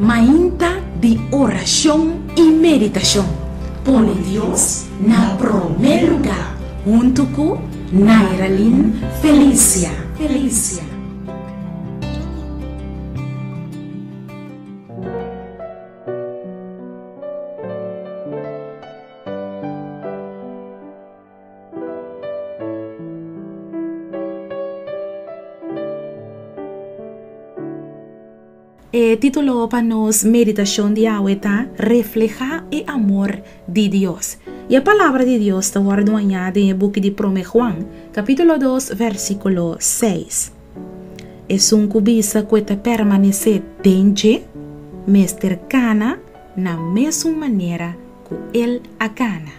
Mainta di orashon i meditashon. Pone Dios na promé lugá huntu ku Nairalyn Felicia. Felicia. E título pa nos meditashon di awe ta Reflehá e Amor di Dios. I e Palabra di Dios ta wòrdu hañá den e buki di Promé Juan, kapítulo dos, versíkulo seis. Esun ku bisa ku e ta permanesé den dje, mester kana na mesun manera ku el a kana.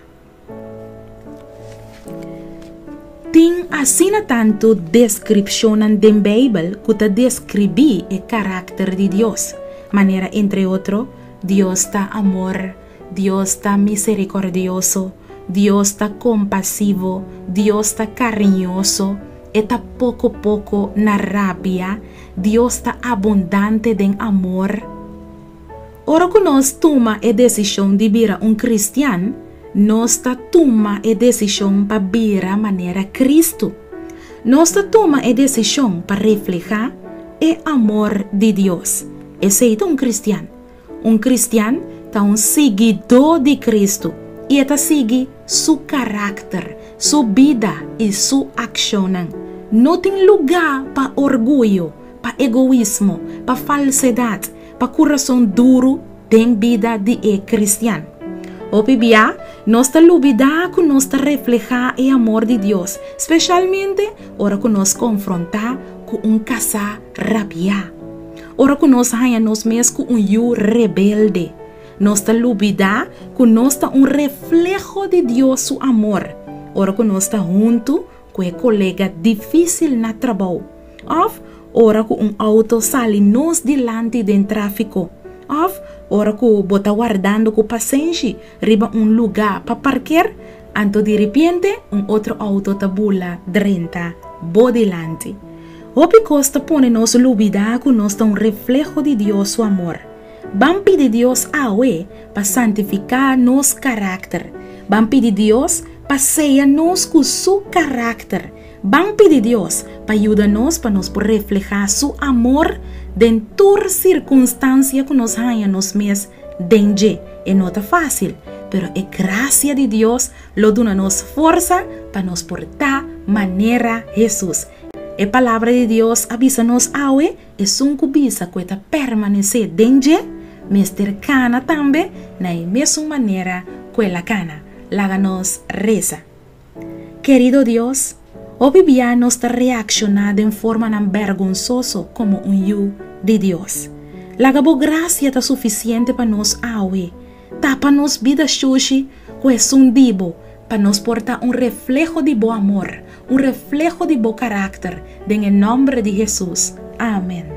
Tin asina tantu deskripshonnan den Beibel ku ta deskribí e karakter di Dios, manera entre otro, Dios ta amor, Dios ta miserikòrdioso, Dios ta kompasivo, Dios ta kariñoso, e ta poko poko na rabia, Dios ta abundante den amor. Ora ku nos tuma e desishon di bira un kristian, nos ta tuma e desishon pa bira manera Kristu. Nos ta tuma e desishon pa reflehá e amor di Dios. Esei ta un kristian. Un kristian ta un siguidó di Kristu i e ta sigui su karakter, su bida i su akshonnan. No tin lugá pa orguyo, pa egoismo, pa falsedat, pa kurason duru den bida di e kristian. Hopi bia, nos ta lubidá ku nos ta reflehá e amor di Dios, speshalmente ora ku nos konfrontá ku un kasá rabiá. Ora ku nos haña nos mes ku un yu rebelde, nos ta lubidá ku nos ta un refleho di Dios su amor ora ku nos ta huntu ku e kolega difísil na trabou. Òf ora ku un outo sali nos dilanti den tráfiko. Òf ora ku bo ta wardando ku pasenshi riba un lugá pa parker, anto diripiente un otro outo ta bula drenta bo dilanti. Hopi kos ta pone nos lubidá ku nos ta un refleho di Dios su amor. Ban pidi Dios awe pa santifiká nos karakter. Ban pidi Dios pa seya nos ku su karakter. Ban pidi Dios pa yuda nos pa nos por reflehá su amor den tur sirkunstansia ku nos haña nos mes den dje. E no ta fásil, pero e grasia di Dios lo duna nos forsa pa nos por ta manera Hesus. E Palabra di Dios a bisa nos awe, Esun ku bisa ku e ta permanesé den dje, mester kana tambe na e mesun manera ku el a kana. Laga nos resa. Kerido Dios, hopi bia nos ta reakshoná den formanan bèrgonsoso komo un yu di Dios. Laga bo grasia ta sufisiente pa nos awe. Tapa nos bida shushi ku esun di bo pa nos por ta un refleho di bo amor, un refleho di bo karakter, den e nòmber di Hesus. Amen.